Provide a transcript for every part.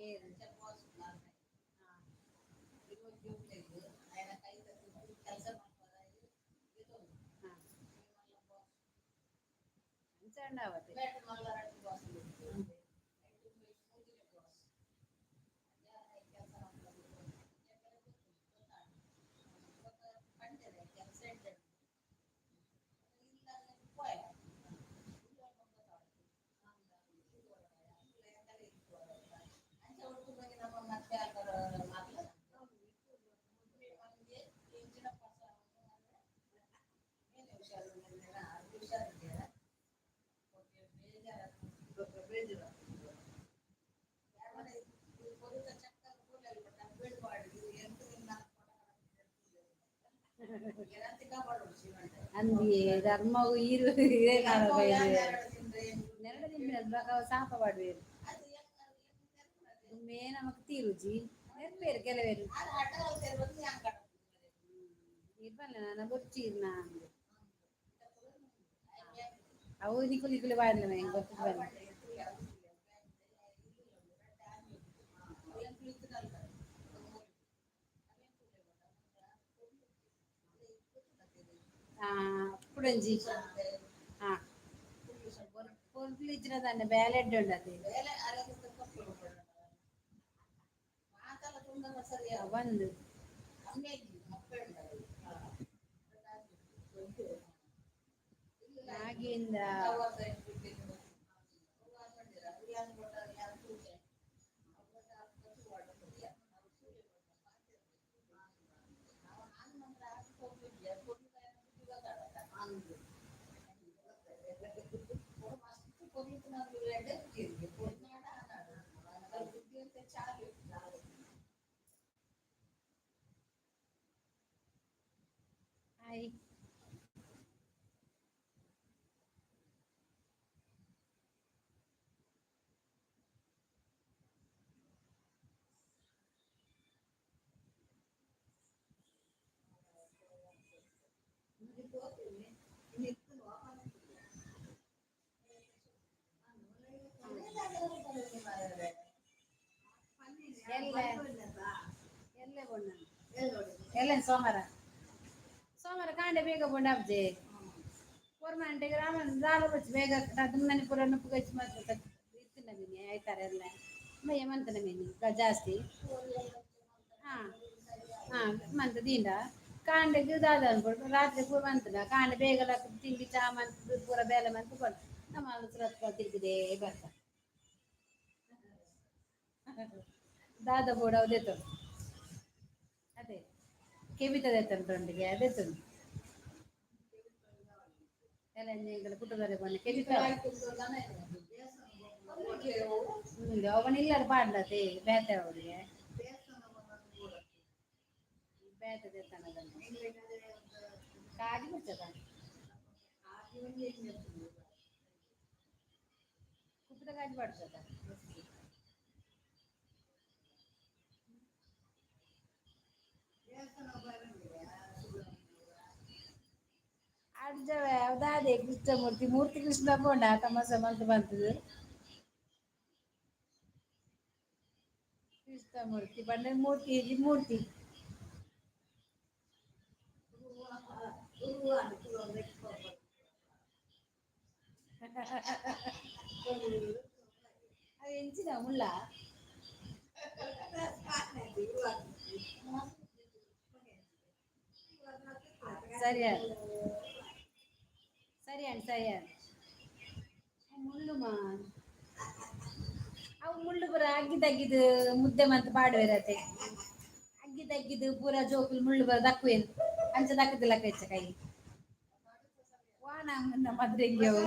ಏರ್? ಹಾ, ಅಂಚ ಅವತ್ತೆ. ಅಂದಿ ಧರ್ಮವು ಈರು ನೆರಡ ತಿಂಬಿನ ಸಾಪ ಪಾಡುವೇರು. ಮೇ ನಮಕ್ ತೀರುಜಿ ನೆರ್ಪೇರು ಕೆಲವೇರು. ಇರ್ಬಲ್ಲ ನಾನು ಬೊರ್ಚಿ ನಾನು ಅವು ನಿಕುಲು ನಿಕುಲು ಬಾರ್ಲ ಹೆಂಗ್ ಗೊತ್ತಿದ್ ಬನ್ನ. ಪುಡಂಜಿ ಹಾ ಪೊರ್ಲು ಇಜ್ಜಿನ ದಾನೆ ಬೇಲೆ ಎಡ್ಡೆ ಉಂಡತೆ. ಬಂದು ನಾಗೇಂದ್ರ. ಹಾಯ್. ಎಲ್ಲ ಎಲ್ಲೇ ಬೊಣ್ಣ ಎಲ್ಲ ಸೋಮವಾರ ಸೋಮವಾರ ಕಾಂಡೆ ಬೇಗ ಬೊಂಡ ಅಬ್ಜೆ ಗೌರ್ಮೆಂಟ್ ರಾಮನ್ ದಾಲ ಬಚ್ಚಿ ಬೇಗ ಅದನ್ನ ಪೂರ ನುಪ್ಪು ಗಚ್ಚಿ ಮಾತ್ರ ಇತ್ತಿನ ಮೀನಿ ಆಯ್ತಾರೆ ಎಲ್ಲ ಮಂತನ ಮೀನಿ ಜಾಸ್ತಿ. ಹಾ ಹಾ ಮಂತ ದಿಂಡ ಕಾಂಡೆಗ್ ದಾದ ಅನ್ಕೊಡು ರಾತ್ರಿ ಪೂರ ಮಂತನ ಕಾಂಡೆ ಬೇಗ ತಿಂಡಿ ಚಾ ಮಂತ್ ಪೂರ ಬೇಲೆ ಮಂತ್ ಕೊಡು ನಮ್ಮ ಸುರತ್ಕ ತಿರುಗಿದೆ ಬರ್ತ ದಾದ ಬೋಡ ಅದೇತು ಅದೇ ಕೆಬಿತದೆ ತಂಡ್ರೊಂಡಿಗೆ ಅದೇ ತಂದು ಎಲ್ಲ ಎಂಗಳ ಕುಟುಂಬದ ಬನ್ನ ಕೆಬಿತ ಅವನಿಲ್ಲ ಪಾಡ್ಲತೆ ಬೇತೆ ಅವರಿಗೆ ಬೇತೆ ದೇತನದನ್ನು ಕಾಜಿ ಮುಚ್ಚದ ಕುಪ್ಪದ ಕಾಜಿ ಪಡ್ತದ. ಅಡ್ಜವೆ ದಾದೆ ಕೃಷ್ಣಮೂರ್ತಿ ಮೂರ್ತಿ ಕೃಷ್ಣ ಪೋಂಡ ತಮಾಷೆ ಮಂತ್ ಬಂತದು ಕೃಷ್ಣಮೂರ್ತಿ ಪಂಡ ಮೂರ್ತಿ ಮೂರ್ತಿ. ಅದು ಎಂಚಿನ ಮುಳ್ಳ? ಸರಿ ಸರಿ ಅಣ್ಣ, ಸರಿ ಅಣ್ಣ. ಮುಳ್ಳು ಮಾ ಅವು ಮುಳ್ಳು ಪೂರ ಅಗ್ಗಿ ತಗ್ಗಿದು ಮುದ್ದೆ ಮಂತ್ ಪಾಡುವೆರತೆ. ಅಗ್ಗಿ ತಗ್ಗಿದು ಪೂರ ಜೋಕುಲು ಮುಳ್ಳು ಬರ ದಕ್ಕುವೇನು ಅಂಚ ದಕ್ಕದಿಲ್ಲ ಕಚ್ಚ ಕೈ ವಾನ ಮದ್ರೆಗೆ ಅವು.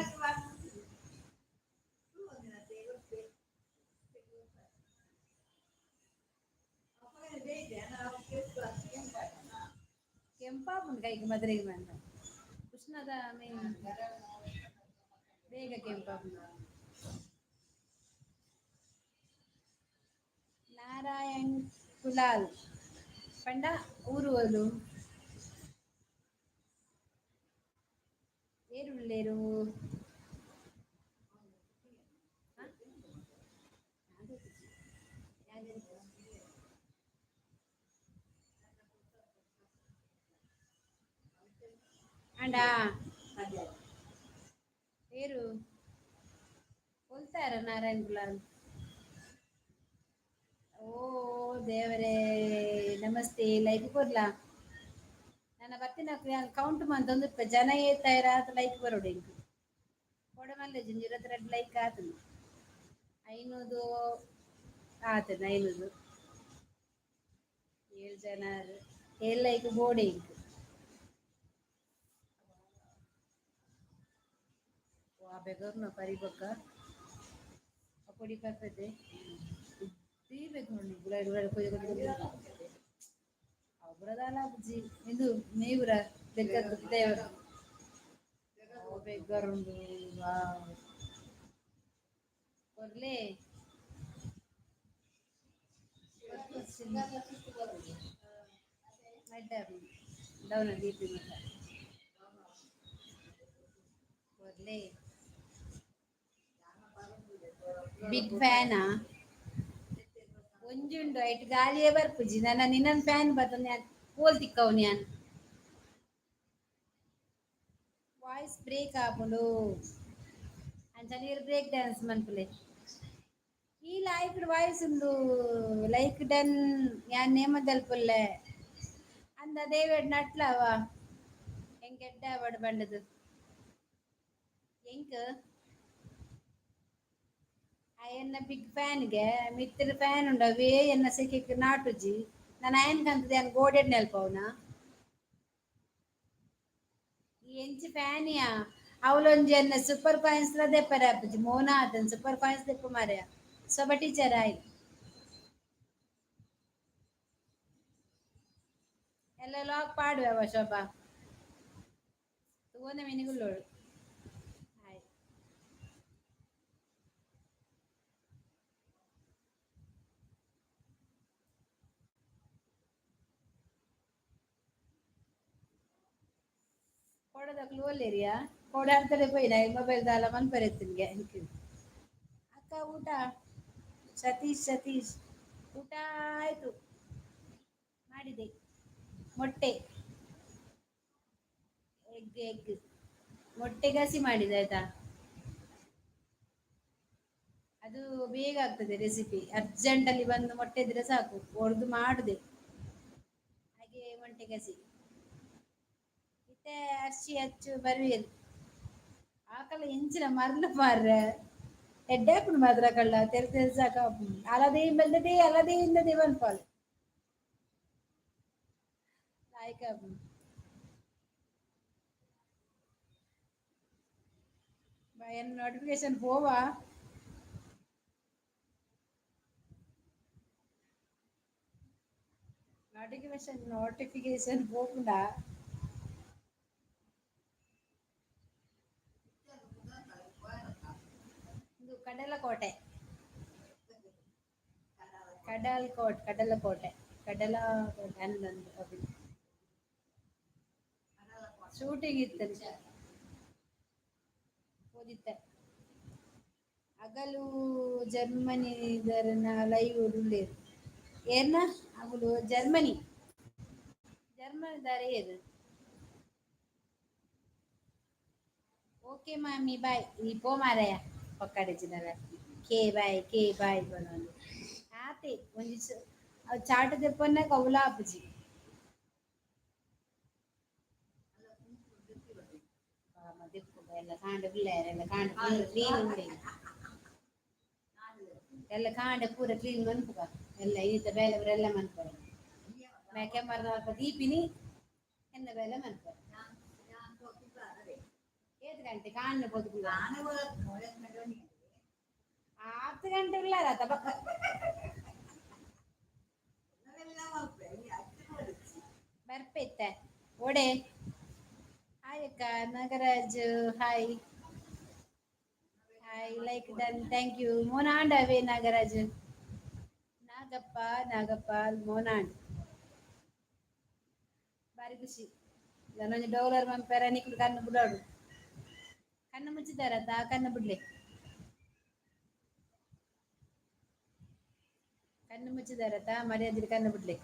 ಕೆಂಪಾಪುಂಡು ಕೈಗೆ ಮದ್ರೆಗೆ ಬಂದ ಉಷ್ಣದ ಮೇನ್ ಬೇಗ ಕೆಂಪಾಪುಂಡು. ನಾರಾಯಣ್ ಕುಲಾಲ್. ಪಂಡ ಊರುವಲು ಏರುಲ್ಲೇರು? ಅಂಡ ಏರು ಕೊಲ್ತಾರ ನಾರಾಯಣ್ ಗುಲಾಲ್. ಓ ದೇವರೇ, ನಮಸ್ತೆ. ಲೈಕ್ ಕೊರ್ಲಾ ನನ್ನ ಬತ್ತಿನ ಕೌಂಟ್ ಮಂತೊಂದು ಜನ ಏತಾಯಿರ ಲೈಕ್ ಬರೋಡು. ಇಂಕ್ ಕೊಡಮಲ್ಲೆ 22 ಲೈಕ್ ಆತನು. 500 ಆತನ, 500. ಏಳು ಜನ, ಏಳು ಲೈಕ್ ಬೋಡೆ ಇಂಕ್. ವಾ ಬೆಗರ್ನ ಪರಿಬೊಕ್ಕ ಪೊಡಿ ಪರ್ಪೆದೆ ಬೇಕು ನೋಡಿ. ಗುಲಾಡಿ ಗುಲಾಡಿ ಕೊಯ್ದು ಕೊಯ್ದು ಅವರದಲ್ಲ ಬುಜ್ಜಿ. ಇದು ಮೇಗುರ ಬೆಕ್ಕ ದೇವರು ಬೆಗ್ಗರುಂಡು. ವಾವ್, ಕೊರ್ಲೆ. ಡೌನ್ ದೀಪಿ ಮತ್ತ ಕೊರ್ಲೆ. ಬಿಗ್ ಫ್ಯಾನಾ? ಒಂಜುಂಡು, ಐಟ್ ಗಾಲಿಯೇ ಬರ್ಪುಜಿ. ನನ್ನ ನಿನ್ನನ್ ಫ್ಯಾನ್ ಬರ್ತದೆ. ಯಾನ್ ಪೋಲ್ ತಿಕ್ಕವು. ಯಾನ್ ವಾಯ್ಸ್ ಬ್ರೇಕ್ ಆಪುಂಡು. ಅಂಚ ನೀರು ಬ್ರೇಕ್ ಡ್ಯಾನ್ಸ್ ಮನ್ಪುಲೆ. ಈ ಲೈಕ್ ವಾಯ್ಸ್ ಉಂಡು. Like done. ಯಾನ್ ನೇಮದಲ್ಪುಲ್ಲೆ ಅಂದ ದೇವೆಡ್ ನಟ್ಲವ ಎಂಕ್ ಎಡ್ಡೆ ಆವಡ್ ಬಂಡದು. ಎಂಕ್ ಅಯನ್ನ ಬಿಗ್ ಫ್ಯಾನ್ಗೆ ಮಿತ್ತಿನ ಫ್ಯಾನ್ ಉಂಡು. ಅವೇ ಎನ್ನ ಸೆಕೆಕ್ ನಾಟುಜಿ. ನಾನು ಅಯನ್ ಕಂತದೆ ಯಾನ್ ಗೋಡೆಡ್ ನೆಲ್ಪವುನ. ಈ ಎಂಚಿ ಫ್ಯಾನಿಯಾ? ಅವಲೊಂಜಿ ಎನ್ನ ಸೂಪರ್ ಕಾಯಿನ್ಸ್ ಲ ದೆಪ್ಪರೆ ಆಪುಜಿ. ಮೋನ ಆತನ್ ಸೂಪರ್ ಕಾಯಿನ್ಸ್ ದೆಪ್ಪು ಮಾರ್ಯ. ಸೊಬ ಟೀಚರ್ ಆಯ್ ಎಲ್ಲ ಲಾಕ್ ಪಾಡುವ. ಶೋಭಾ ತೂವೊಂದೆ ಮಿನಿಗುಲ್ಲೋಡು. ಹಾಯ್. ಕೋಡದಕ್ಲು ಒಲ್ಲೇರಿಯಾ? ಕೋಡ ಅರ್ತಡೆ ಪೋಯಿನ ಮೊಬೈಲ್ ದಾಲ ಮನ್ಪರೆತ್ತಿನ್ಗೆ. ಅಕ್ಕ, ಊಟ? ಸತೀಶ್, ಸತೀಶ್, ಊಟ ಆಯ್ತು, ಮಾಡಿದೆ. ಮೊಟ್ಟೆ, ಎಗ್, ಎಗ್ ಮೊಟ್ಟೆ ಗಸಿ ಮಾಡಿದೆ, ಆಯ್ತಾ? ಅದು ಬೇಗ ಆಗ್ತದೆ ರೆಸಿಪಿ. ಅರ್ಜೆಂಟಲ್ಲಿ ಬಂದು ಮೊಟ್ಟೆ ಇದ್ರೆ ಸಾಕು, ಹೊಡೆದು ಮಾಡುದೆ. ಹಾಗೆ ಮೊಟ್ಟೆ ಗಸಿ. ಇತ್ತೆ ಅರ್ಶಿ ಅಚ್ಚು ಬರುವೆರ್ ಆಕಲ ಇಂಚಿನ ಮರ್ಲು ಮಾರ್ರೆ. ಎಡ್ಡೆ ಆಪುಂಡು ಮಾತ್ರ. ಕಳ್ಳ ತೆರೆ ತೆರೆ ಸಾಕ. ಅಲದೇ ಬಲ್ಲದೆ ಅಲದೇ ಇಂದದೆ ಪನ್ಪಾಲ್. ಲಾಯ್ಕ್ ಆಪುಂಡು. ಎನ್ನ ನೋಟಿಫಿಕೇಶನ್ ಪೋವಾ? ನೋಟಿಫಿಕೇಶನ್ ನೋಟಿಫಿಕೇಶನ್ ಪೋಪುಂಡಾ? ಇದು ಕಡಲಕೋಟೆ, ಕಡಲ್ಕೋಟ್, ಕಡಲಕೋಟೆ, ಕಡಲಕೋಟೆ ಅಂದಂದು. ಶೂಟಿಂಗ್ ಇತ್ತು, ಓದಿತ್ತೆ. ಅಗಲು ಜರ್ಮನಿದರನ ಲೈವ್ ಉಲ್ಲೇರ್ ಏರ್ನ? ಅಗುಲು ಜರ್ಮನಿ, ಜರ್ಮನಿದಾರೆ ಏರು? ಓಕೆ ಮಾಮಿ, ಬಾಯ್. ಈ ಪೋ ಮಾರಾಯ ಪಕ್ಕಡೆ ಜಿನಲ. ಕೆ ಬಾಯ್, ಕೆ ಬಾಯ್ ಪನೊಂದು ಆತೆ. ಒಂಜಿ ಅವು ಚಾಟ್ ದೆಪ್ಪೊನ್ನ ಕವುಲ ಆಪುಜಿ. ಎಲ್ಲ ಕಾಂಡೆ ಬಿಲ್ಲಾರ, ಎಲ್ಲ ಕಾಂಡೆ ಕ್ಲೀನ್ ಉಂಡೆ. ಎಲ್ಲ ಕಾಂಡೆ ಪೂರ ಕ್ಲೀನ್ ಮನ್ಪುಗ. ಎಲ್ಲ ಈತ ಬೇಲೆ ಎಲ್ಲ ಮನ್ಪುವ. ಮೇಕೆ ಮರದ ದೀಪಿನಿ ಎನ್ನ ಬೇಲೆ ಮನ್ಪುವ. ಏತ್ ಗಂಟೆ ಕಾಣ್ಣ ಪೋದು? 10 ಗಂಟೆ ಉಳ್ಳಾರ ಬಕ್ಕ. ಬರ್ಪೈತೆ ಓಡೆ. ಹಾಯ್ ಅಕ್ಕ. Nagaraj, hi hi. Like done, thank you. ಮೋನಾಂಡ್ ಅವೇ ನಾಗರಾಜ್. ನಾಗಪ್ಪ, ನಾಗಪ್ಪ ಮೋನಾಂಡ್. ಬಾರಿ ಖುಷಿ. ನನೊಂಜಿ ಡೋಲರ್ ಮನ್ಪೆರ ನಿಕುಲು ಕಣ್ಣು ಬುಡೋಡು. ಕಣ್ಣು ಮುಚ್ಚಿದಾರತ್ತ, ಕಣ್ಣು ಬಿಡ್ಲೆ. ಕಣ್ಣು ಮುಚ್ಚಿದಾರತ್ತ, ಮರ್ಯಾದಿರಿ ಕಣ್ಣು ಬಿಡ್ಲೆ.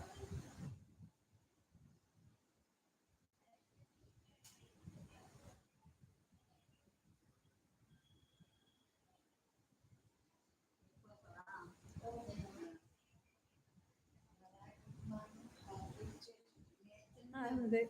ಅಂದೆ.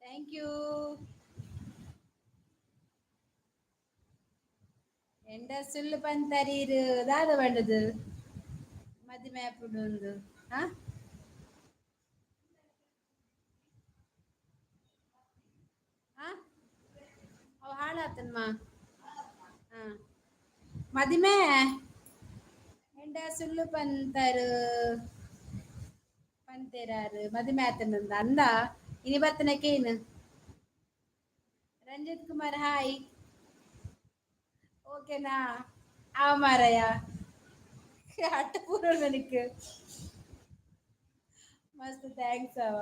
Thank you. ಎಂಡ ಸುಳ್ಳು ಪಂತರೀರು ದಾದ ಬಂಡದು ಮದಿಮೆ ಆಪುಂಡು. ಹಾ ಹಾ, ಅವು ಹಾಳಾತನ್ಮ. ಹಾ, ಮದಿಮೆ ಎಂಡ ಸುಳ್ಳು ಪಂತರು ಪಂತೇರಾರು ಮದಿಮೆ ಆತನಂದ ಅಂದ. ಇನಿ ಬತ್ತನಕೇನು. ರಂಜಿತ್ ಕುಮಾರ್, ಹಾಯ್. ಓಕೆನಾ? ಆ ಮಾರಾಯ ಅಟ್ಟ ಪೂರ ನನಗೆ ಮಸ್ತ್ thanks. ಅವ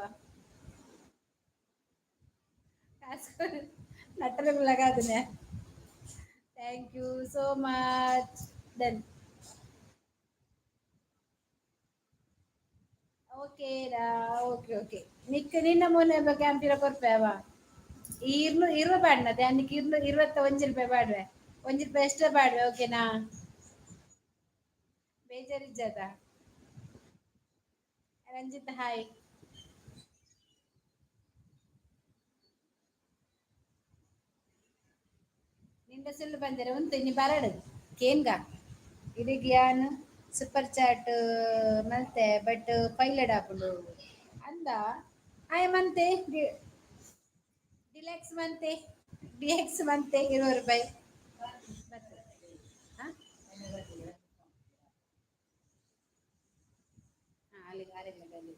ನಟ್ಟಲು ಲಗಾದನೆ. Thank you so much. Done. Okay ಡಾ, ಓಕೆ ಓಕೆ. ನಿಕ್ ನಿನ್ನ ಮೊನ್ನೆ ಕ್ಯಾಂಪಿರ ಕೊರ್ಪೆ ಅವ. ಇರ್ನು ಇರುವ ಬಾಡ್ನತೆ ಅನ್ನಕ್ಕೆ ಇರ್ನು 21 ರೂಪಾಯಿ ಬಾಡ್ವೆ, 1 ರೂಪಾಯಿ ಎಕ್ಸ್ಟ್ರಾ ಬಾಡ್ವೆ. ಓಕೆನಾ? ಬೇಜಾರಿಜ್ಜದ. ರಂಜಿತ್, ಹಾಯ್. ನಿಂಡ ಸುಳ್ಳು ಬಂದರೆ ಉಂತು ಇನಿ ಬರಡು ಕೇನ್ಗ. ಇಡಿಗ್ ಯಾನ್ ಸೂಪರ್ ಚಾಟ್ ಮಲ್ತೆ, ಬಟ್ ಪೈಲಡ್ ಆಪುಂಡು ಅಂದ. ಆಯ್ ಮಂತೆ ಡಿಲೆಕ್ಸ್ ಮಂತೆ, ಡಿಎಕ್ಸ್ ಮಂತೆ 20 ರೂಪಾಯಿ. ಹಾಂ, ಅಲ್ಲಿಗೆ ಅಲ್ಲಿಗೆ ಅಲ್ಲಿ.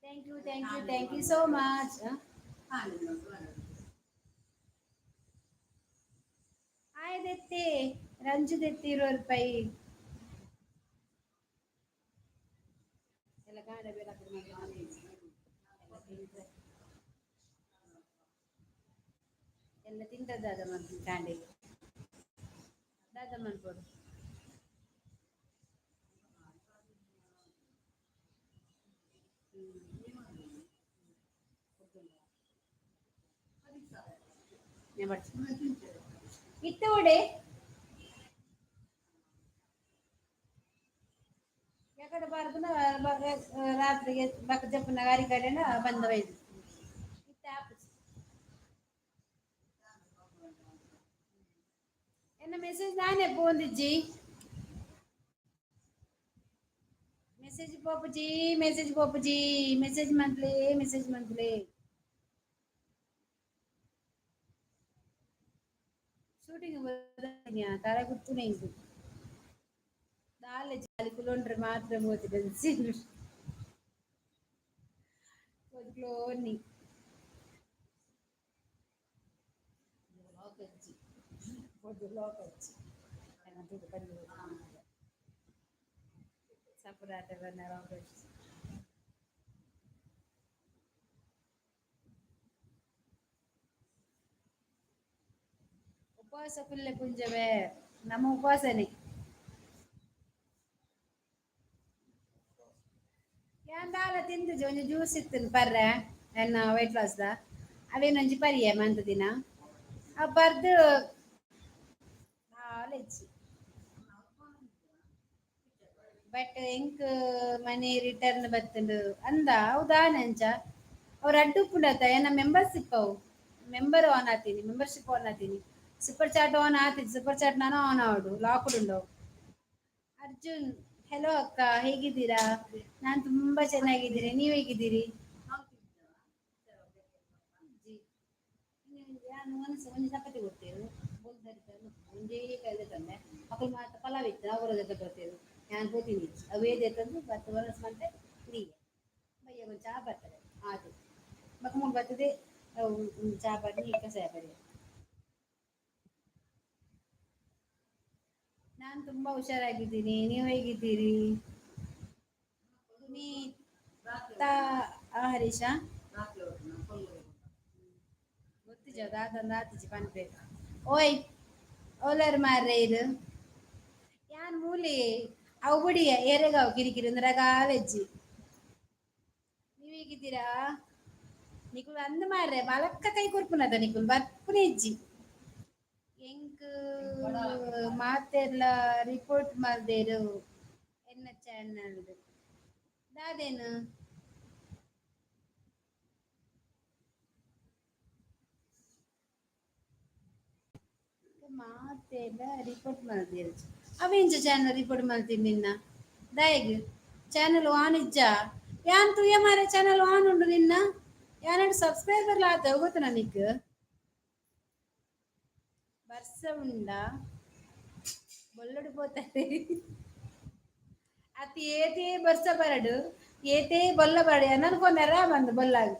Thank you, thank you, thank you so much. ಆಯ್ದೆತ್ತಿ ರಂಜುದೆತ್ತಿ 20 ರೂಪಾಯಿ ಎಲ್ಲ ಕಾಣ. ಎಲ್ಲ ತಿಂತದ ಮನ್ಪು ಕಾಂಡೆಗೆ ದಾದ ಮನ್ಪೊಡು. ಇತ್ತ ಒಡೆ ಯಾಕಡೆ ಬಾರ್ದನ ರಾತ್ರಿಗೆ ಬಕ್ಕ ಜಪ್ಪನ ಗಾರಿ ಕಡೆನ ಬಂದ ವೈದು ಇತ್ತ ಆಪುಜಿ. ಎನ್ನ ಮೆಸೇಜ್ ನಾನೇ ಪೋಂದಿಜ್ಜಿ. ಮೆಸೇಜ್ ಪೋಪುಜಿ, ಮೆಸೇಜ್ ಪೋಪುಜಿ. ಮೆಸೇಜ್ ಮಂತ್ಲಿ, ಮೆಸೇಜ್ ಮಂತ್ಲಿ. ಶೂಟಿಂಗ್ ತಲೆ ಗುತ್ತುನೆ ಇಂಕು ದಾಲೆ ಜಾಲಿ ಕುಲೊಂಡ್ರೆ ಮಾತ್ರ ಮೋತಿ ಬೆನ್ಸಿ ಕ್ಲೋನಿ ಸಪುರಾಟ ಬಂದ. ಉಪವಾಸ ಕುಲ್ಲೆ ಪುಂಜವೇ, ನಮ್ಮ ಉಪವಾಸನೆ. ಯಾನ್ ದಾಲ ತಿಂದುಜಿ. ಒಂಜಿ ಜ್ಯೂಸ್ ಇತ್ತು ಪರ್ರೆ ಎನ್ನ ವೆಯ್ಟ್ ಲಾಸ್ the. ಅವೇನೊಂಜಿ ಪರಿಯೆ ಮಂತ್ ದಿನ ಅವು ಪರ್ದು ದಾಲ ಇಜ್ಜಿ. ಬಟ್ ಎಂಕ್ ಮನಿ ರಿಟರ್ನ್ ಬತ್ತುಂಡು ಅಂದ. ಹೌದಾ? ಅಂಚ ಅವ್ರು ಅಡ್ಡು ಉಪ್ಪುಂಡತ. ಏನ ಮೆಂಬರ್ಶಿಪ್ ಅವು ಮೆಂಬರ್ ಆನ್ ಆತೀನಿ, ಮೆಂಬರ್ಶಿಪ್ ಆನ್ ಆತೀನಿ. ಸೂಪರ್ ಚಾಟ್ ಆನ್ ಆತಿದ್, ಸೂಪರ್ ಚಾಟ್ ನಾನು ಆನ್ ಆವಡು ಲಾಕ್ಡ್ ಉಂಡವು. ಅರ್ಜುನ್, ಹೆಲೋ ಅಕ್ಕ, ಹೇಗಿದ್ದೀರಾ? ನಾನು ತುಂಬಾ ಚೆನ್ನಾಗಿದ್ದೀನಿ, ನೀವು ಹೇಗಿದ್ದೀರಿ? ಜಿ ಯಾನ್ ಒಂಜಿ ಒಂಜಿ ಚಪಾತಿ ಕೊಡ್ತೇವೆ. ಒಂಜೇ ಕೈಲೆ ತಂದೆ ಅಕುಲು ಮಾತ ಪಲಾವ್ ಇತ್ತು, ಅವರ ಜೊತೆ ಬರ್ತೇವೆ. ಯಾನ್ ಪೋತೀನಿ, ಅವೇ ತಂದು ಬತ್ತು ಒನಸ್ ಮಂತೆ ದೀಯ ಬಯ್ಯ ಒಂಜಿ ಚಾ ಬರ್ತದೆ ಆತು. ಬೊಕ ಮೂಲು ಬರ್ತದೆ ಅವು ಚಾ ಪರ್ನಿ, ಕಷಾಯ ಪರ್ಯ. ನಾನು ತುಂಬಾ ಹುಷಾರಾಗಿದ್ದೀನಿ, ನೀವು ಹೇಗಿದ್ದೀರಿ? ಪುನೀತಾ ಹರೀಶ ಗೊತ್ತಿಜ ದಾದಂದ ಆತಿಜಿ ಪನ್ಪೆ. ಓಯ್, ಓಲರ್ ಮಾರ್ರೆ, ಇದು ಯಾನ್ ಮೂಲಿ ಅವು ಬುಡಿಯ ಏರೆಗಾವ್ ಕಿರಿಕಿರಿ ಅಂದ್ರೆ ವೆಜ್ಜಿ. ನೀವು ಹೇಗಿದ್ದೀರಾ? ನಿಕುಲು ಅಂದ್ ಮಾರ್ರೆ, ಬಲಕ್ಕ ಕೈ ಕೊರ್ಪುನದ ನಿಕುಲು ಬರ್ಪುನ ಇಜ್ಜಿ. ಎಂಕ್ ಮಾತೆರ್ಲ ರಿಪೋರ್ಟ್ ಮಲ್ದೇರು ಎನ್ನ ಚಾನಲ್ ದಾದೇನು? ಮಾತೆಲ್ಲ ರಿಪೋರ್ಟ್ ಮಲ್ದೇರು. ಅವೆಂಚ ಚಾನಲ್ ರಿಪೋರ್ಟ್ ಮಲ್ತೀನಿ ನಿನ್ನ? ದಾಯೆಗ್ ಚಾನಲ್ ಆನ್ ಇಜ್ಜ? ಯಾನ್ ತೂಯ ಮಾರೆ, ಚಾನಲ್ ಆನ್ ಉಂಡು ನಿನ್ನ. ಯಾನಡ್ ಸಬ್ಸ್ಕ್ರೈಬರ್ ಆತ ಗೊತ್ತು ನನಗ್. ಬರ್ಸ ಉಂಡ ಬೊಲ್ಲಡು ಪೋತಾರೆ ಅತಿ. ಏತೇ ಬರ್ಸ ಬರಡು, ಏತೇ ಬೊಲ್ಲ ಬರಡು. ಎನನ್ ಕೊನೆರ ಬಂದು ಬೊಲ್ಲಾಗ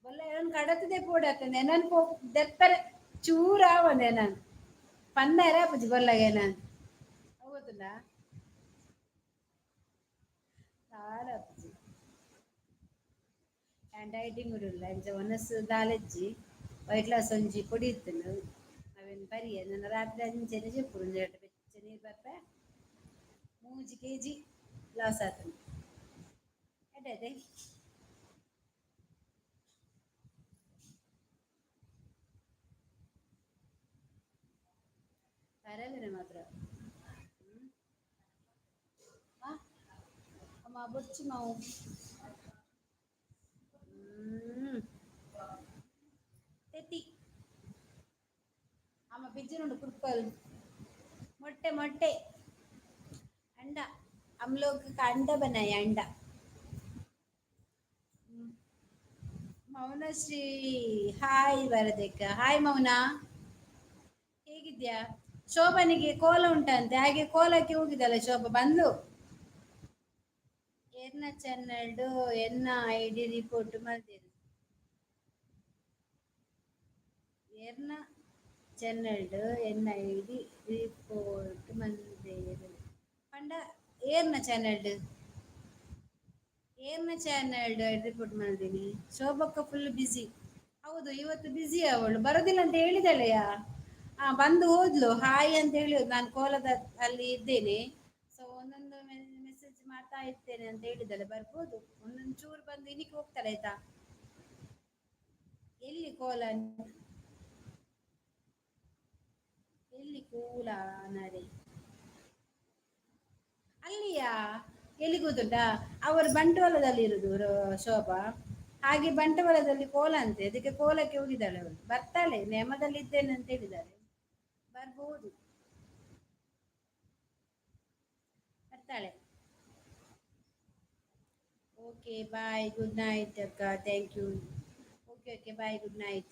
ಬೊಲ್ಲ ಎನನ್ ಕಡತದೆ ಪೋಡತ್ತಂದೆ. ಎನನ್ ಪೋ ದೆಪ್ಪರೆ ಚೂರ ಒಂದೆ ನಾನು ಪನ್ನರ ಪುಜಿ ಬೊಲ್ಲಾಗ ನಾನು ಗೊತ್ತುಂಡ ದಾಲ ಪುಜಿ. ಆ್ಯಂಡ್ ಡೈಟಿಂಗ್ ಉಲ್ಲ ಇಂಚ ಒನಸ್ ದಾಲೆಜ್ಜಿ. ವೈಟ್ ಲಾಸ್ ಒಂಜಿ ಪೊಡಿ ಇತ್ತುಂಡು, ಅವೆನ್ ಪರಿಯೆ. ನನ್ನ ರಾತ್ರಿ ಅಂಚೆನೆ ಜೆಪ್ಪುಡು, ಒಂಜೆರಡು ಬೆಚ್ಚ ನೀರು ಬರ್ಪೆ. 3 ಕೆಜಿ ಲಾಸ್ ಆತುಂಡು. ಎಡ್ಡೆ. ತರಲೆನೆ ಮಾತ್ರ. ಅಮ್ಮ ಬೊಚ್ಚಿ ಮಾವು. ತೆತ್ತಿ ಅಮ್ಮ ಪಿಜ್ಜನುಂಡು ಕುಡ್ಪಲ್. ಮೊಟ್ಟೆ ಮೊಟ್ಟೆ अंडा. हम लोग का अंडा बनाए, अंडा. ಮೌನಶ್ರೀ, ಹಾಯ್ ಬರದಕ್ಕ. ಹಾಯ್ ಮೌನ, ಹೇಗಿದ್ಯಾ? ಶೋಭನಿಗೆ ಕೋಲ ಉಂಟಂತೆ, ಹಾಗೆ ಕೋಲಕ್ಕೆ ಹೋಗಿದ್ದಲ್ಲ ಶೋಭಾ, ಬಂದ್ಲು. ಎನ್ನ ಚಾನಲ್ಡು ಎನ್ನ ಐಡಿ ರಿಪೋರ್ಟ್ ಮಲ್ದೇರು? ಎರ್ನ ಚಾನಲ್ಡ್ ಎನ್ನ ಐಡಿ ರಿಪೋರ್ಟ್ ಮಲ್ದೇರು ಪಂಡ ಏರ್ನ ಚಾನಲ್ಡ್, ಏರ್ನ ಚಾನಲ್ಡ್ ರಿಪೋರ್ಟ್ ಮಲ್ದಿನಿ? ಶೋಭಕ್ಕ ಫುಲ್ ಬ್ಯುಸಿ. ಹೌದು, ಇವತ್ತು ಬ್ಯುಸಿ ಅವಳು, ಬರೋದಿಲ್ಲ ಅಂತ ಹೇಳಿದಾಳೆಯಾ. ಆ ಬಂದು ಹೋದ್ಲು, ಹಾಯ್ ಅಂತ ಹೇಳಿ. ನಾನು ಕೋಲದ ಅಲ್ಲಿ ಇದ್ದೇನೆ, ಸೊ ಒಂದೊಂದು ಮೆಸೇಜ್ ಮಾಡ್ತಾ ಇರ್ತೇನೆ ಅಂತ ಹೇಳಿದಾಳೆ. ಬರ್ಬೋದು, ಒಂದೊಂದು ಚೂರು ಬಂದು ಇನ್ನಿಕ್ಕೆ ಹೋಗ್ತಾಳೆ, ಆಯ್ತಾ? ಎಲ್ಲಿ ಕೋಲ? ಎಲ್ಲಿ ಕೋಲ ನರೆ? ಅಲ್ಲಿಯಾ? ಎಲ್ಲಿ ಗೊತ್ತುಂಟಾ? ಅವರು ಬಂಟ್ವಾಳದಲ್ಲಿ ಇರುದು ಶೋಭಾ. ಹಾಗೆ ಬಂಟ್ವಾಳದಲ್ಲಿ ಕೋಲ ಅಂತೆ, ಅದಕ್ಕೆ ಕೋಲಕ್ಕೆ ಹೋಗಿದ್ದಾಳೆ ಅವಳು. ಬರ್ತಾಳೆ, ನೇಮದಲ್ಲಿ ಇದ್ದೇನೆ ಅಂತ ಹೇಳಿದ್ದಾಳೆ, ಬರ್ಬೋದು, ಬರ್ತಾಳೆ. ಓಕೆ, ಬಾಯ್, ಗುಡ್ ನೈಟ್ ಅಕ್ಕ. Thank you. Okay okay, bye, good night.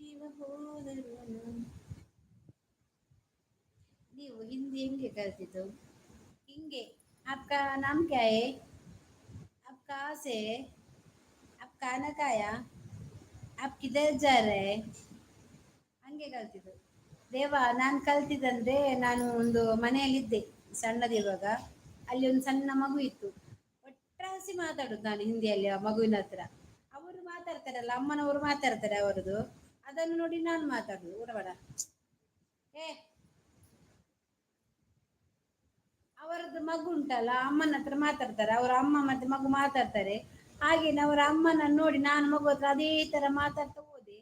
ಜೀವ ಹೋದರುನು. ನೀವು ಹಿಂದಿ ಹೆಂಗೆ ಕಲ್ತಿದ್ದು? ಹಿಂಗೆ. आपका नाम क्या है? आप कहाँ से? आप खाना खाया? आप किधर जा रहे? ಹಂಗೆ ಕಲ್ತಿದ್ದು ದೇವ. ನಾನು ಕಲ್ತಿದ್ದಂದ್ರೆ, ನಾನು ಒಂದು ಮನೆಯಲ್ಲಿದ್ದೆ ಸಣ್ಣದಿರುವಾಗ. ಅಲ್ಲಿ ಒಂದು ಸಣ್ಣ ಮಗು ಇತ್ತು. ಒಟ್ರಾಸಿ ಮಾತಾಡುದು ನಾನು ಹಿಂದಿಯಲ್ಲಿ ಆ ಮಗುವಿನ ಹತ್ರ. ಅವರು ಮಾತಾಡ್ತಾರಲ್ಲ, ಅಮ್ಮನವರು ಮಾತಾಡ್ತಾರೆ ಅವರದು, ಅದನ್ನು ನೋಡಿ ನಾನು ಮಾತಾಡುದು. ಊಟ ಬೇಡ. ಏ. ಅವರದ್ದು ಮಗು ಉಂಟಲ್ಲ, ಅಮ್ಮನ ಹತ್ರ ಮಾತಾಡ್ತಾರೆ. ಅವರ ಅಮ್ಮ ಮತ್ತೆ ಮಗು ಮಾತಾಡ್ತಾರೆ. ಹಾಗೆ ಅವರ ಅಮ್ಮನ ನೋಡಿ ನಾನು ಮಗು ಹತ್ರ ಅದೇ ತರ ಮಾತಾಡ್ತಾ ಹೋದೆ.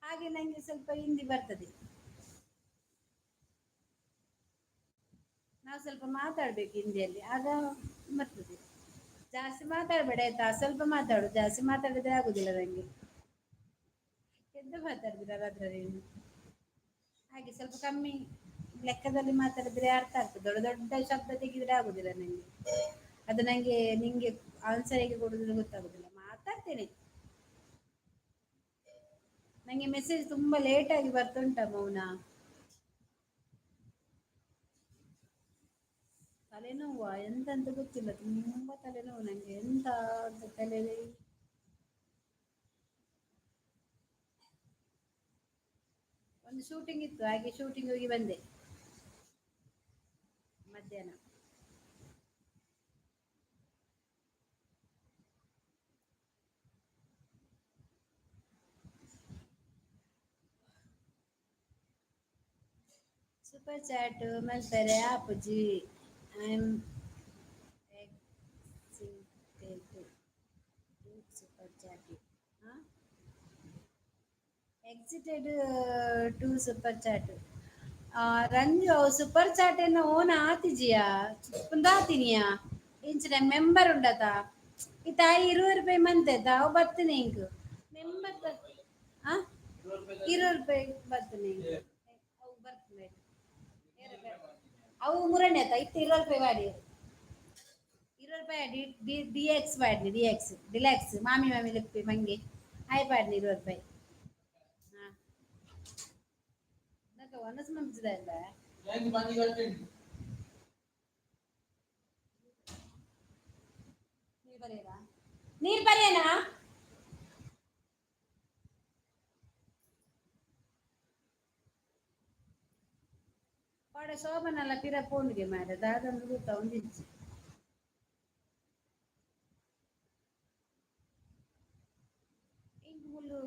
ಹಾಗೆ ನಂಗೆ ಸ್ವಲ್ಪ ಹಿಂದಿ ಬರ್ತದೆ. ನಾವು ಸ್ವಲ್ಪ ಮಾತಾಡ್ಬೇಕು ಹಿಂದಿಯಲ್ಲಿ, ಆಗ ಬರ್ತದೆ. ಜಾಸ್ತಿ ಮಾತಾಡಬೇಡ ಆಯ್ತಾ, ಸ್ವಲ್ಪ ಮಾತಾಡು. ಜಾಸ್ತಿ ಮಾತಾಡಿದ್ರೆ ಆಗುದಿಲ್ಲ ನಂಗೆ. ಎಂತ ಮಾತಾಡ್ತೀರಲ್ಲ ಅದ್ರಲ್ಲಿ ನೀನು? ಹಾಗೆ ಸ್ವಲ್ಪ ಕಮ್ಮಿ ಲೆಕ್ಕದಲ್ಲಿ ಮಾತಾಡಿದ್ರೆ ಅರ್ಥ ಆಗ್ತದೆ. ದೊಡ್ಡ ದೊಡ್ಡ ಶಬ್ದ ತೆಗೆದ್ರೆ ಆಗುದಿಲ್ಲ ನಂಗೆ. ಅದು ನಂಗೆ ನಿಂಗೆ ಆನ್ಸರ್ ಹೇಗೆ ಕೊಡುದು ಗೊತ್ತಾಗುದಿಲ್ಲ. ಮಾತಾಡ್ತೇನೆ. ನಂಗೆ ಮೆಸೇಜ್ ತುಂಬಾ ಲೇಟ್ ಆಗಿ ಬರ್ತುಂಟ ಮೌನ. ತಲೆನೋವು ಎಂತ ಅಂತ ಗೊತ್ತಿಲ್ಲ, ತುಂಬಾ ತಲೆನೋವು ನಂಗೆ. ಎಂತ ಅಂತ ತಲೆ. ಒಂದು ಶೂಟಿಂಗ್ ಇತ್ತು, ಹಾಗೆ ಶೂಟಿಂಗ್ ಹೋಗಿ ಬಂದೆ ಮಧ್ಯಾಹ್ನ. ಸೂಪರ್ ಚಾಟ್ ಮಲ್ಪೆರೆ ಆಪುಜಿ. I am excited to super chat. Excited to super chat. Ranju, super chat ಎನ್ನ ಓನ ಆತಿಜಿಯಾ ಕುಂದಾತಿನಿಯಾ? ಇಂಚಿನ ಮೆಂಬರ್ ಉಂಡತ ಈ ತಾಯಿ 20 ರೂಪಾಯಿ ಮಂತೆ ಅವು ಬರ್ತನೆ ಇಂಕ್ ಮೆಂಬರ್. ಆ 20 ರೂಪಾಯಿ ಬರ್ತನೆ ಇಂಕ್. ಅವು ಬರ್ತನೆ. ಅವು ಮುರಣೆ ಆತ ಇತ್ತು. 20 ರೂಪಾಯಿ ಮಾಡಿ, 20 ರೂಪಾಯಿ ಡಿ ಡಿ ಡಿ ಎಕ್ಸ್ ಪಾಡ್ನಿ. ಡಿ ಎಕ್ಸ್ ಡಿಲ್ಯಾಕ್ಸ್ ಮಾಮಿ ಮಾಮಿ ಲಿಪ್ಪಿ ಮಂಗೆ ಆಯ್ ಪಾಡ್ನಿ 20 ರೂಪಾಯಿ. ಹಾ ನಕ ವನಸ್ ಮಂಚಿದ ಇಲ್ಲ. ನೀರ್ ಬರೆಯನಾ? ನೀರ್ ಬರೆಯನಾ? ಪಾಡ ಶೋಭನಲ್ಲ ಪಿರ ಪೋಂಡಿಗೆ ಮಾರೆ ದಾದಂದು ಗೊತ್ತಾ ಒಂದಿಜ್ಜಿ. ಇಂಕ್ ಮುಲ್ಲು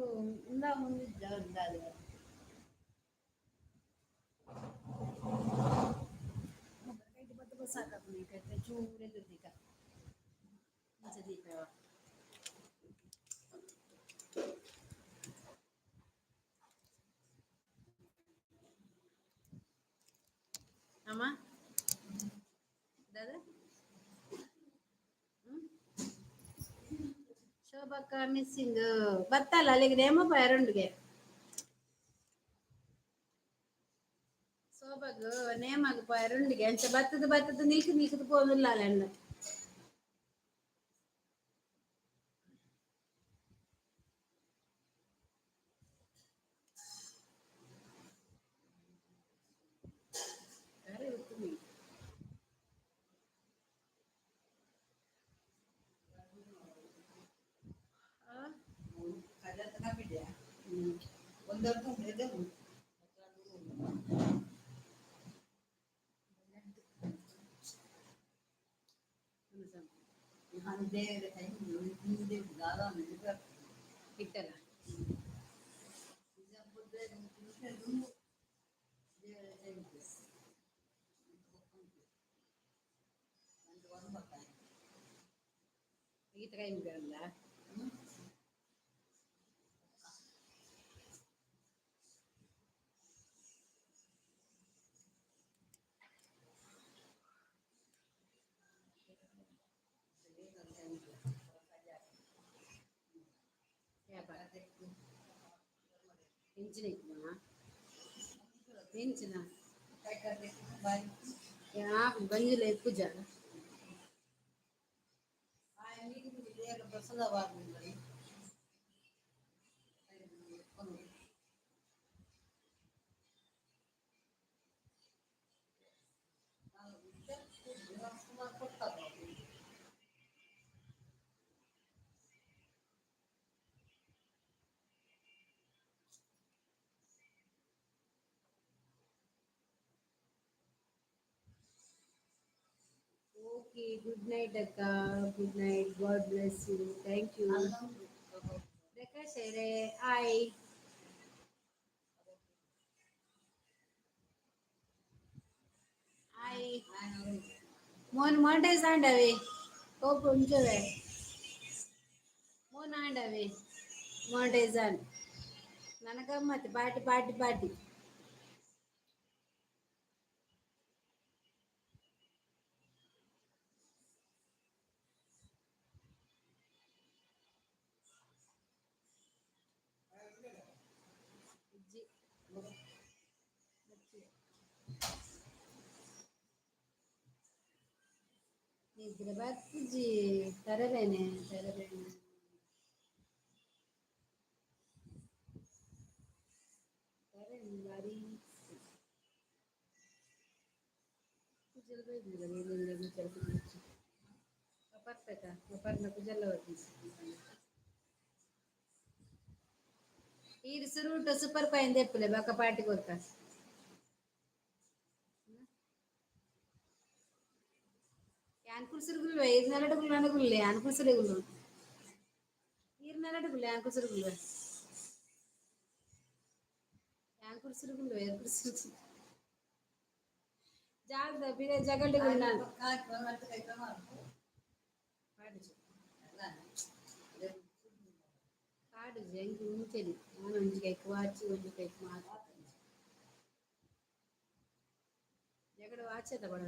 ಉಂದಾ ಮುಂದಿಜ್ಜ ಉಂದಾದ ಸಾಕಾಪುನಿ ಕೈತೆ ಚೂರೆ ದುರ್ದಿಕ ಇಂಚ ದೀಪ. ಅಮ್ಮ ದಾದಾ ಶೋಭಕ್ಕ ಮಿಸ್ಸಿಂಗ್ ಬತ್ತಲ್ಲ ಅಲ್ಲಿಗೆ ನೇಮ ಪೈರುಂಡಿಗೆ. ಶೋಭಗ್ ನೇಮಗ್ ಪೈರುಂಡಿಗೆ ಅಂಚ ಬತ್ತದ ಬತ್ತದ ನಿಲ್ಕು ನಿಲ್ಕದ ಪೋದಿಲ್ಲ ಅಲ್ಲ. ಇಟ್ಟಲ್ಲ. ಈತ ಕೈ ಮುಗಿಯಲ್ಲ. ಎಂಚಿನ ಎಂಚಿನ ಯಾ ಬಂಜಿಲ ಪೂಜಾ. ಓಕೆ, ಗುಡ್ ನೈಟ್ ಅಕ್ಕ. Good night, God bless you. Thank you Prakash ಅವರೇ. Hi hi. ಮೋನ್ ಮಾನಿಟೈಸ್ ಆಂಡವೆ ಕೋಪ ಉಂಚವೆ. ಮೋನ್ ಆಂಡವೆ ಮಾನಿಟೈಸ್ ಆನ್. ನನಗಮ್ಮತ್ ಪಾಟಿ ಪಾಟಿ ಪಾಟಿ. ಇಜ್ಜಿ. ನಿದ್ರೆ ಬರ್ಪುಜಿ, ತರಬೇನೆ ತರಬೇನೆ ತರಬೇನೆ ಬಾರಿ. ಕುಜಲ್ ಬೈದಿಲ್ಲ ಕುಜಲ್ ಕುಜಲ್ ಪರ್ಪೆತ ಪರ್ನ ಕುಜಲ್ಲ. ಈರ್ ಸುರುಟ ಸೂಪರ್ ಕಾಯಿನ್ ದೆಪ್ಪುಲೆ, ಬೊಕ ಪಾರ್ಟಿ ಕೊರ್ಕ. ಯಾನ್ ಕುರ್ಸುರುಗುಲ್ವೆ ಈರ್ ನೆಲಡುಗುಲ್ ನನಗುಲ್ಲೆ. ಯಾನ್ ಕುರ್ಸುರುಗುಲ್ಲು, ಈರ್ ನೆಲಡುಗುಲ್ಲೆ. ಯಾನ್ ಕುರ್ಸುರುಗುಲ್ವೆ, ಯಾನ್ ಕುರ್ಸುರುಗುಲ್ವೆ, ಈರ್ ಕುರ್ಸುರು ಜಾಗದ ಬಿರೆ ಜಗಲ್ಡುಗುಲ್ ನಾನು. ಕಾಡುಜಿ ಎಂಕ್ ಮುಂಚೆನೆ. ನಾನು ಒಂಜಿ ಕೈಕ್ ವಾಚ್, ಒಂಜಿ ಕೈಕ್ ಮಾತ್ರ. ಜಗಡ ವಾಚ್ ತಗೊಳ.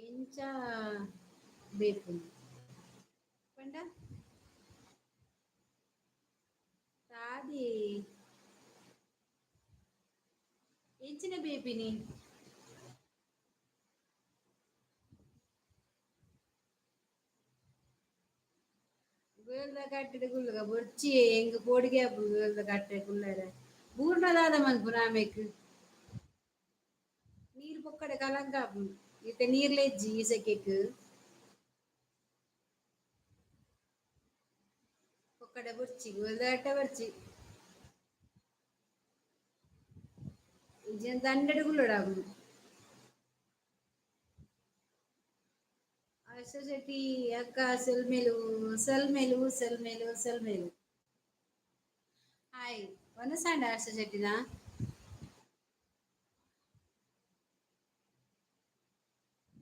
ಎಂಚ ಬೇಕು ಪಂಡ ತಾದಿ ಎಂಚಿನ ಬೇಪಿನಿ? ಗುವೆಲ್ದ ಕಟ್ಟೆಡ್ ಕುಲ್ಲುಗ ಬೊರ್ಚಿ. ಎಂಕ್ ಪೋಡಿಗೆ ಆಪುಂಡು ಗುವೆಲ್ದ ಕಟ್ಟೆ ಕುಲ್ಲರೆ. ಬೂರ್ಣದಾದ ಮನ್ಪುನ ಆಮೇಕ್ ನೀರ್ ಪೊಕ್ಕಡೆ ಕಲಂಕ ಆಪುಂಡು. ಇತ್ತೆ ನೀರ್ಲ ಇಜ್ಜಿ ಈ ಸೆಕೆಕ್. ಪೊಕ್ಕಡೆ ಬೊರ್ಚಿ, ಗುವೆಲ್ದ ಕಟ್ಟೆ ಬೊರ್ಚಿ. ಇಜ್ಜಿಂಡ ದಂಡೆಡ್ ಕುಲ್ಲೊಡಾಪುಂಡು. ಹರ್ಷ ಶೆಟ್ಟಿ ಅಕ್ಕ, ಸೊಲ್ಮೆಲು ಸೊಲ್ಮೆಲು ಸೊಲ್ಮೆಲು ಸೊಲ್ಮೆಲು. ಹಾಯ್, ವನಸಾಂಡ ಹರ್ಷ ಶೆಟ್ಟಿನ?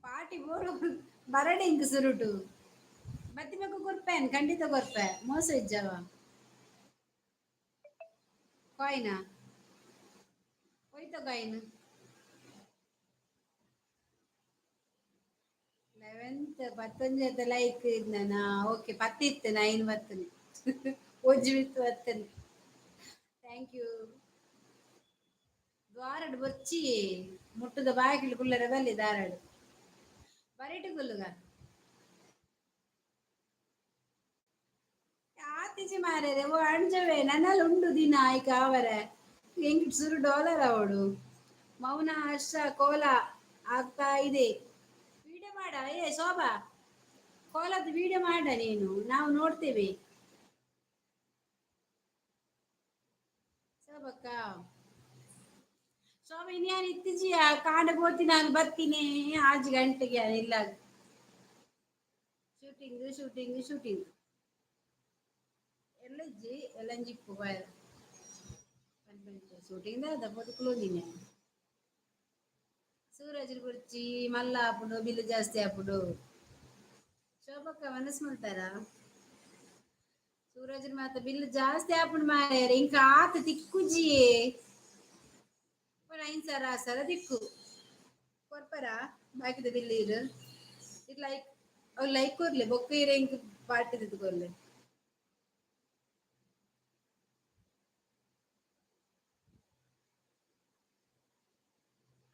ಪಾರ್ಟಿ ಬೋಡು ಬರಡೆ ಇಂಕ್ ಸುರುಟು. ಬತ್ತಿ ಬೊಕ ಕೊರ್ಪೇನ್, ಖಂಡಿತ ಕೊರ್ಪೆ, ಮೋಸ ಇಜ್ಜವ. ಕಾಯಿನ ಹೋಯ್ತ ಕಾಯಿನ್? 11th ಪತ್ತೊಂಜೆತ like ಇದ್ನನಾ? ಓಕೆ, ಪತ್ತ್ ಇತ್ತು, ನೈನ್ ಬತ್ತನೆ, ಒಂಜಿ ಮಿತ್ತ್ ಬತ್ತನೆ. Thank you. ದ್ವಾರಡ್ ಬೊರ್ಚಿ, ಮುಟ್ಟುದ ಬಾಕಿಲ್ ಕುಲ್ಲರೆ ಬಲ್ಲಿ. ದಾರಡ್ ಬರಿಟ್ ಕುಲ್ಲುಗ. ಆತಿಜಿ ಮಾರ್ರೆ. ಓ ಅಂಜವೇ, ನನ್ನಲ್ ಉಂಡು ದಿನ ಐಕ್ ಆವರೆ. ಎಂಕ್ ಸುರು ಡಾಲರ್ ಅವಡು. ಮೌನ ಹರ್ಷ ಕೋಲ ಆಗ್ತಾ ಇದೆ. ವಿಡಿಯೋ ಮಾಡ. ಏ ಶೋಭಾ, ಕೋಲದ ವಿಡಿಯೋ ಮಾಡ ನೀನು, ನಾವು ನೋಡ್ತೇವೆ. ಶೋಭಕ್ಕ, ಶೋಭಾ, ಇನ್ಯಾನ್ ಇತ್ತೀಚಿಯ ಕಾಂಡ ಪೋತಿ. ನಾನು ಬರ್ತೀನಿ 6 ಗಂಟೆಗೆ ಇಲ್ಲ. ಶೂಟಿಂಗ್ ಶೂಟಿಂಗ್ ಶೂಟಿಂಗ್ ಎಲ್ಲಜ್ಜಿ ಎಲ್ಲಂಜಿಪ್ಪು ಬಾಯ್. ಶೂಟಿಂಗ್ ದಾದ ಪೋದು ಕುಲೊಂದಿನಿ. ಸೂರಜ್ ಕುರ್ಚಿ ಮಲ್ಲ ಆಪುಂಡು, ಬಿಲ್ಲು ಜಾಸ್ತಿ ಆಪುಂಡು. ಶೋಭಕ್ಕ, ಮನಸ್ಸು ಮಲ್ತಾರ? ಸೂರಜ್ ಮಾತ ಬಿಲ್ ಜಾಸ್ತಿ ಆಪುಂಡು ಮಾರ್ರೆ. ಇಂಕ ಆತ ತಿಕ್ಕುಜಿಯೇ. 5,000 6,000 ದಿಕ್ಕು ಕೊರ್ಪರ ಬಾಕಿದ ಬಿಲ್. ಇರು ಇದು ಲೈಕ್ ಅವು ಲೈಕ್ ಕೊರ್ಲೆ. ಬೊಕ್ಕ ಇರೆ ಇಂಕ್ ಪಾರ್ಟಿ ಕೊರ್ಲೆ.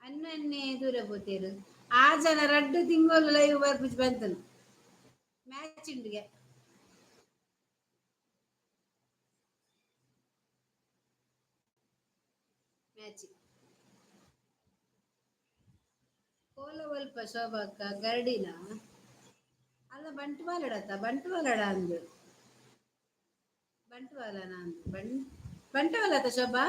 ಅನ್ನನ್ನೇ ದೂರ ಪೋತೇರು. ಆ ಜನ ರಡ್ಡು ತಿಂಗಳು ಲೈವ್ ಬರ್ಪುಜಿ ಬಂತನು. ಮ್ಯಾಚ್ ಉಂಡುಗೆ. ಮ್ಯಾಚ್ ಕೋಲ ಒಲ್ಪ ಶೋಭಕ್ಕ? ಗರಡಿನ ಅಲ್ಲ, ಬಂಟ್ವಾಳಡತ್ತ? ಬಂಟ್ವಾಳಡ ಅಂದು, ಬಂಟ್ವಾಳನ ಅಂದು. ಬಂಟ್ವಾಳ ಅತ್ತ ಶೋಭಾ?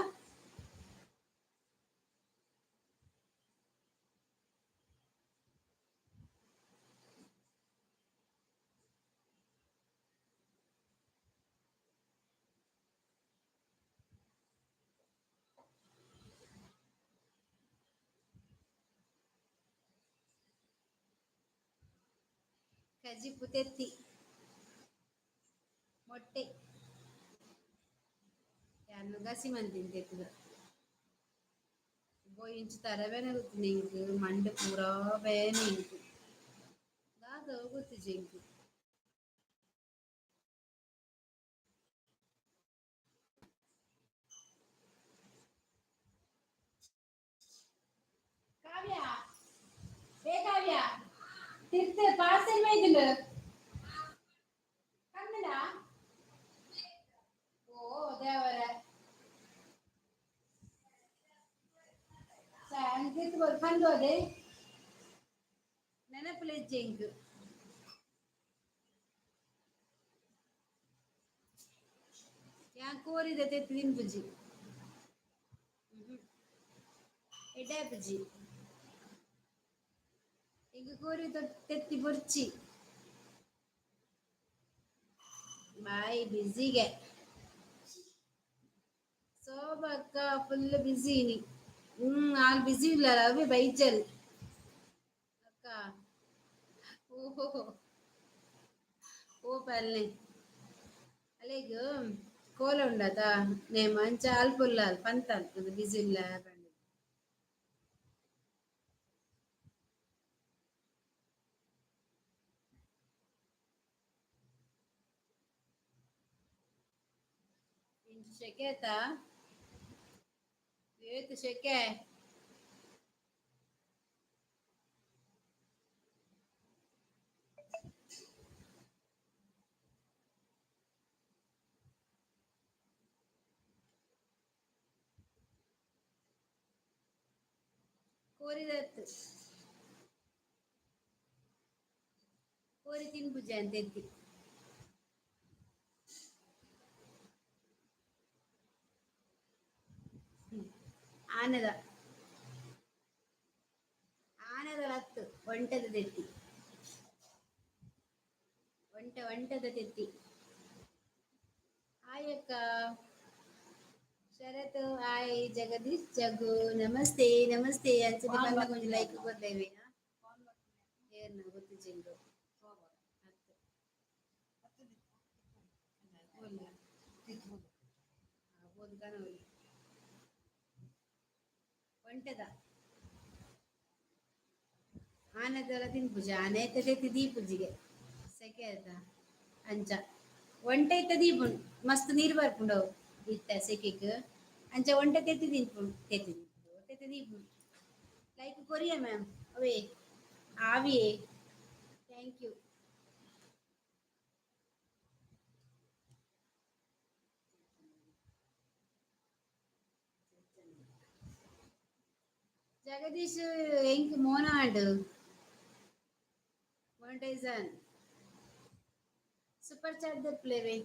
ಕಜಿಪು ತೆತ್ತಿ ಮೊಟ್ಟೆ. ಯಾನ್ ಗಸಿ ಮಂತಿನ ತೆತ್ತಿದ. ಪೋಯಿ ಇಂಚ ತರೆ ಬೇನೆ ಗೊತ್ತಿನ ಎಂಕ್, ಮಂಡೆ ಪೂರಾ ಬೇನೆ ಎಂಕ್. ದಾದ ಗೊತ್ತಿಜಿ ಎಂಕ್. ಕಾವ್ಯ, ಏ ಕಾವ್ಯ, ತಿರ್ತ್ ಪಾರ್ಸೆಲ್ ಮೈದುಂಡು ಕನ್ನಡ. ಓ ದೇವರ ತಿರ್ತ್ ಪಂದು ಅದೇ ನೆನಪುಲೆಜ್ಜೆ ಎಂಕ್. ಯಾನ್ ಕೋರಿದ ತೆತ್ತಿ ತಿನ್ಪುಜಿ, ಎಡ್ಡೆ ಆಪುಜಿ ಎಂಕ್. ಕೋರಿ ತೆತ್ತಿ ಬೊರ್ಚಿ. ಬಾಯ್ ಬಿಸಿಗೆ ಶೋಭಕ್ಕ ಫುಲ್ ಬಿಸಿ ಇನಿ. ಆಲ್ ಬಿಸಿ ಇಲ್ಲ, ಅವೇ ಬೈಜಲ್ ಅಕ್ಕ. ಓಹೋ, ಓ ಪಲ್ಲೆ ಅಲೆಗ್ ಕೋಲ ಉಂಡತ ನೇಮ, ಅಂಚ ಅಲ್ಪುಲ್ಲ ಪಂತಲ್ ಬಿಸಿ ಇಲ್ಲ ಪಂಡ. ಇಂಚ ಶೆಕೆ ಆತ, ಏತ್ ಶೆಕೆ. ಕೋರಿದತ್ತು ಕೋರಿ ತಿನ್ಪುಜಿ ಅಂತ ಎತ್ತಿ. ಆನೆದ ಆನೆದ ಲತ್ತು ಒಂಟೆದ ತೆತ್ತಿ, ಒಂಟೆ ಒಂಟೆದ ತೆತ್ತಿ. ಹಾಯ್ ಅಕ್ಕ ಶರತ್, ಹಾಯ್ ಜಗದೀಶ್, ಜಗು, ನಮಸ್ತೆ ನಮಸ್ತೆ. ಅಂಚನೆ ಬಂದ ಕೊಂಚ ಲೈಕ್ ಕೊರ್ಲೇವೆ. ಏರ್ನ ಗೊತ್ತಿಜ್ಜಿ. ಹತ್ತು ಒಲ್ಲ ಬೋದು ಕನವಲಿ ಒಂಟೆದ ಆನೆದೆಲ್ಲ ತಿನ್ಪುಜಿ. ಆನೆ ಐತೆ ತೆತ್ತಿ ದೀಪುಜಿಗೆ ಸೆಕೆ ಆಯ್ತಾ, ಅಂಚ ಒಂಟೆ ಐತೆ ದೀಪುಂಡು. ಮಸ್ತ್ ನೀರು ಬರ್ಪುಂಡು ಅವು ಇತ್ತ ಸೆಕೆಗ್. ಅಂಚ ಒಂಟೆ ತೆತ್ತಿ ತಿನ್ಪುಂಡು, ತೆತ್ತಿ ತಿನ್ಪುಂಡು, ತೆತ್ತಿ ದೀಪುಂಡು. ಲೈಕ್ ಕೊರಿಯ ಮ್ಯಾಮ್ ಅವೇ ಆವಿಯೇ. Thank you. Jagadish ಎಂಕ್ ಮೋನಾಡ್ ಮೊನಿಟೈಸನ್ ಸೂಪರ್ ಚಾಟ್ ದೆಪ್ಲೇವೆ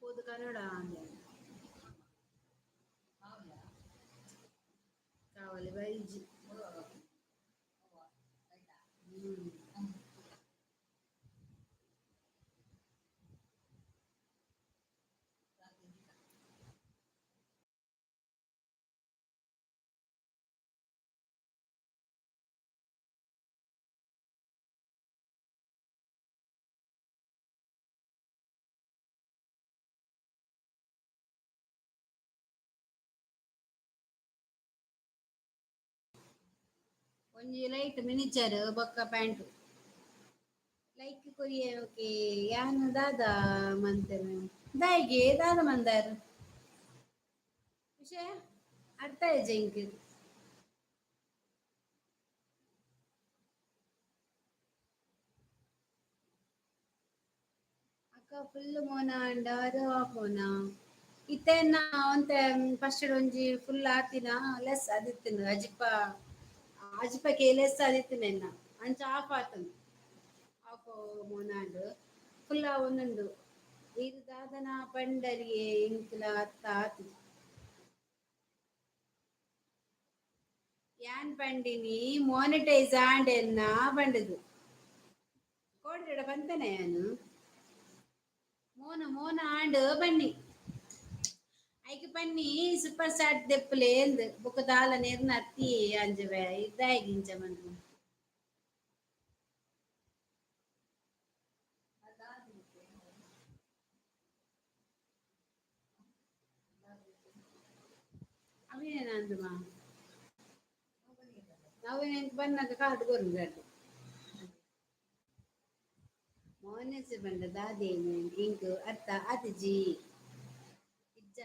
ಪೋದು ಕನ್ನಡ ಅಂದೆ ಕಾವಲಿ ಬೈಜಿ. ಒಂಜಿ ಲೈಟ್ ಮಿನಿಚರ್ ಬೊಕ್ಕ ಪ್ಯಾಂಟ್. ಲೈಕ್ ಕೊರಿಯೆ. ಓಕೆ. ಯಾನ್ ದಾದ ಮಂತೆರ್ ದಾಯೆಗೆ ದಾದ ಮಂದಾರ್ ವಿಷಯ ಅರ್ಥ ಆಯ್ಜ ಎಂಕ್. ಅಕ್ಕ, ಫುಲ್ ಮೋನ ಅಂಡ ಆಫ್ ಮೋನ ಇತ್ತೆನ ಒಂತೆ ಫಸ್ಟ್ ಒಂಜಿ ಫುಲ್ ಆತಿನ ಲೆಸ್ ಅದಿತ್ತಿನ ಅಜಿಪ ಅಜಿಪ ಕೆ ಲೆಸ್ ಆದಿತ್ತಿನ ಎನ್ನ. ಅಂಚ ಆಫ್ ಆತುಂಡು, ಆಫ್ ಮೋನಾಂಡ್, ಫುಲ್ ಆವೊಂದುಂಡು. ಈರ್ ದಾದನ ಪಂಡರಿಯೇ, ಎಂಕ್ಲ ಅರ್ಥ ಆತಿಜಿ. ಯಾನ್ ಪಂಡಿನಿ ಮೋನಿಟೈಸ್ ಆಂಡ್ ಎನ್ನ ಪಂಡುದು. ಕೋಡ್ರೆಡ ಪಂತನೆ ಯಾನು ಮೋನ ಮೋನ ಆಂಡ್ ಬನ್ನಿ. ಐಕ್ ಪನ್ನಿ ಸೂಪರ್ ಚಾಟ್ ದೆಪ್ಪುಲೆ ಅಂದ್ ಬೊಕ ದಾಲ ನೆರ್ನ ಅತ್ತಿ ಅಂಜುವೆ ಇದ್ದಾಯಗ್ ಇಂಚ ಮನ್ಪು. ಅವೇನ ಅಂದುಮಾ ಅವೇನ ಬನ್ನಗ ಕಾರ್ಡ್ ಕೊರ್ದು ಮೋನೆಸ್ ಪಂಡ ದಾದೇನು ಎಂಕ್ ಅರ್ಥ ಆತಿಜಿ. ಇಜ್ಜ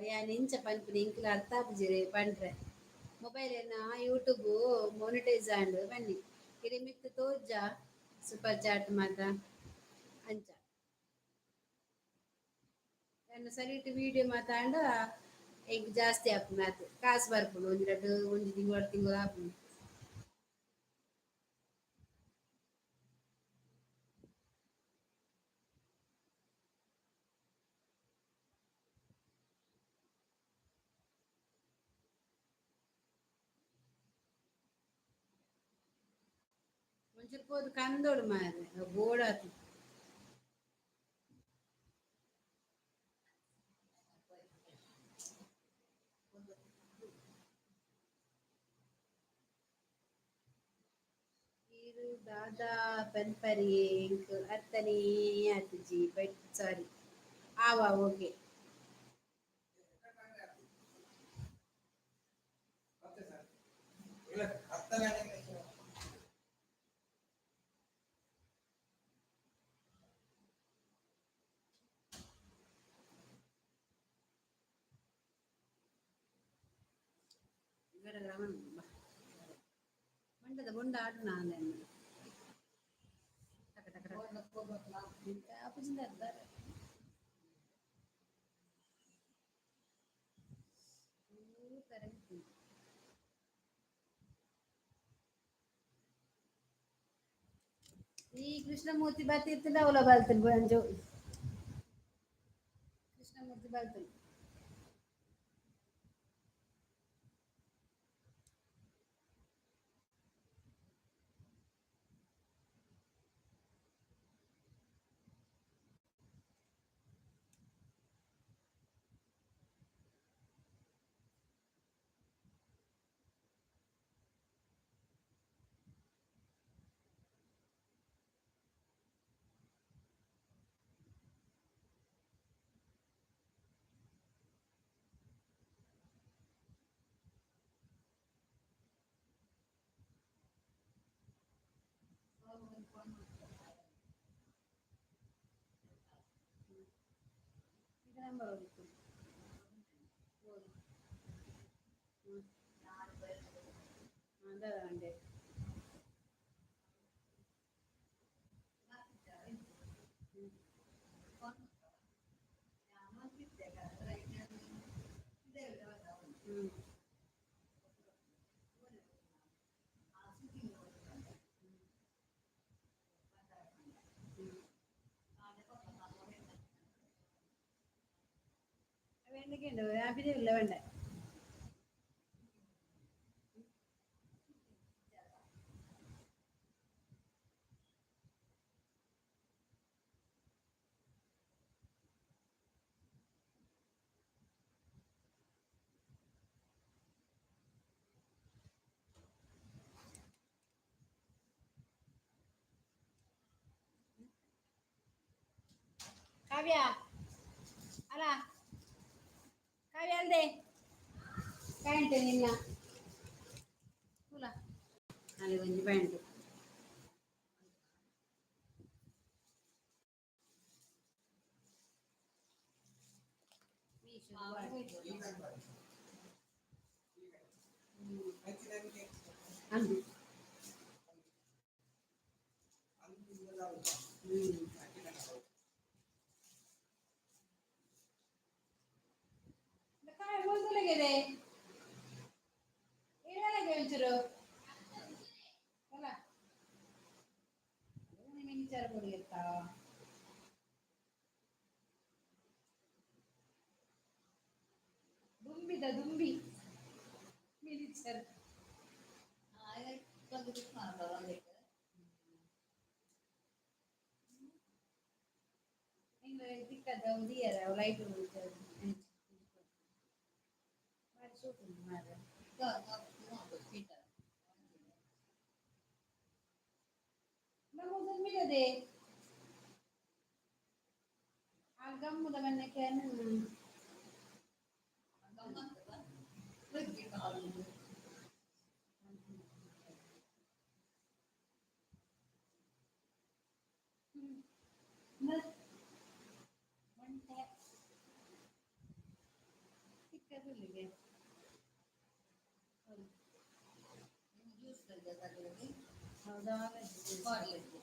ಯಾನ್ ಇಂಚ ಪನ್ಪಿನ ಎಂಕ್ಲ ಅರ್ಥ ಆಪುಜಿ ಪಂಡ್ರೆ ಮೊಬೈಲ್ ಎನ್ನ ಯೂಟ್ಯೂಬ್ ಮೊನಿಟೈಸ್ ಆಂಡ್ ಬನ್ನಿ ಇರೆ ಮಿತ್ತ್ ತೋಜ ಸೂಪರ್ ಚಾಟ್ ಮಾತ ಅಂಚ ಎನ್ನ ಸರಿಟ್ ವಿಡಿಯೋ ಮಾತಾಂಡ ಎಂಕ್ ಜಾಸ್ತಿ ಆಪುಂಡು ಆತ್ ಕಾಸು ಬರ್ಪುಂಡು ಒಂಜಿ ರಡ್ಡ್ ಒಂಜಿ ತಿಂಗಳು ತಿಂಗಳು ಆಪುಂಡು. ಒಂಚೂರು ಪೋದು ಕಂದೋಡು ಮಾರ್ರೆ ಬೋಡಾತು. ಈರ್ ದಾದಾ ಪನ್ಪರ್ ಎಂಕ್ ಅರ್ಥನೇ ಆತಿಜಿ ಬಟ್ ಸಾರಿ ಆವಾ ಓಕೆ. ಮಂಡದ ಬೊಂಡ ಆಡು ನಾನು ಟಕ ಟಕ ಟಕ ಆಪುಜಿಂದ ಈ ಕೃಷ್ಣಮೂರ್ತಿ ಬತ್ತಿತ್ತಂಡ ಅವಲ ಬಲ್ತನ್ ಅಂಜು ಕೃಷ್ಣಮೂರ್ತಿ ಬಲ್ತನ್. ನಂಬರ್ ಹೋಗಿತ್ತು. ಹ್ಞೂ ಅಂದೆ. ಹ್ಞೂ വേണ്ടൊക്കെയുണ്ട് ഇല്ല വേണ്ട. ಕಾವ್ಯ ಅಲ್ಲ ಕಾವ್ಯ ಅಲ್ದೆ ಪ್ಯಾಂಟ್ ನಿನ್ನ ಕೂಲ ಅಲ್ಲಿ ಒಂಜಿ ಪ್ಯಾಂಟ್. ಅಂದು ಹ್ಮ್ ಕಾಯಿ ಮೊದಲಿಗೆ ಏನಾಗಿದೆ ಒಂಚೂರು ಅಲ್ಲ ಮಿಂಚಾರ ಕೊಡಿಯತ್ತಾ ದುಂಬಿದ ದುಂಬಿ ಮಿನಿಚರ್. ಹಿಂಗ ತಿಕ್ಕದ ಉದಿಯರ ಲೈಟ್. ಶೂಟ್ ಉಂಡು ಮಾರ್ರೆ. ನಮ್ಮದು ಆ ಗಮ್ಮದ ಮನೆ can. ಒಂಟೆ ಚಿಕ್ಕದಿಲ್ಲಿಗೆ. ಹೌದಾ? ಇವ್ರು.